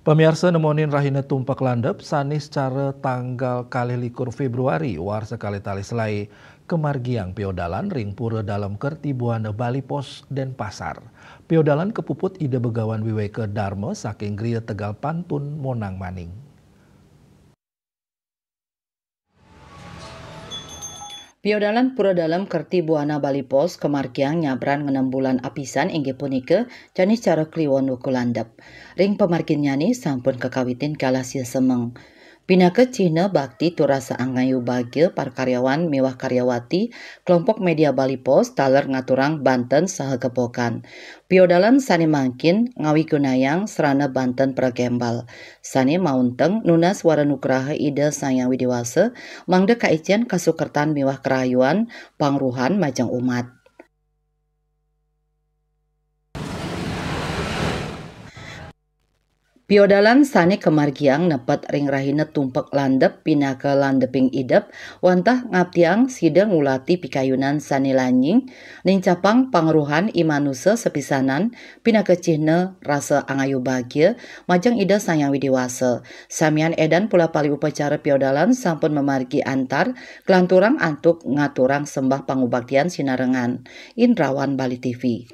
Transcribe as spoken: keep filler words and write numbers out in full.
Pamiarsa, nemonin rahina tumpak landep, Sanis cara tanggal kalih likur Februari, warsa kalih tali selai, kemargiang piodalan ring Pura Dalem Kerti Buana Bali Pos, Denpasar. Piodalan kepuput Ida Begawan Wiweka Darma saking griya Tegal Pantun Monang Maning. Piodalan Pura Dalem Kerti Buana Bali Pos kemargiang nyabran ngenem bulan apisan, inggih punika Canis cara Kliwon Wuku Landep. Ring pamarginnyane sampun kakawitin galah sia semeng. Pinaka cihna bakti tur rasa angayu bagia, parkaryawan miwah karyawati Kelompok Media Bali Pos taler ngaturang banten saha gebogan. Piodalan sane mangkin ngawigunayang srana banten pragembal, sane maunteng nunas wara nugraha Ida Sang Hyang Widi Wasa, mangda kaicen kasukertan miwah karayuan pangruhan majeng umat. Piodalan sane kamargiang nepet ring rahina tumpek landep pinaka landeping idep, wantah ngaptiang sida ngulati pikayunan sane lanying, nincapang pangruhan imanusa sapisanan, pinaka cihna rasa angayu bagia majeng Ida Sang Hyang Widi Wasa. Samian edan pula pali upacara piodalan sampun mamargi antar, kalanturang antuk ngaturang sembah pangubaktian sinarengan. Indrawan, Bali T V.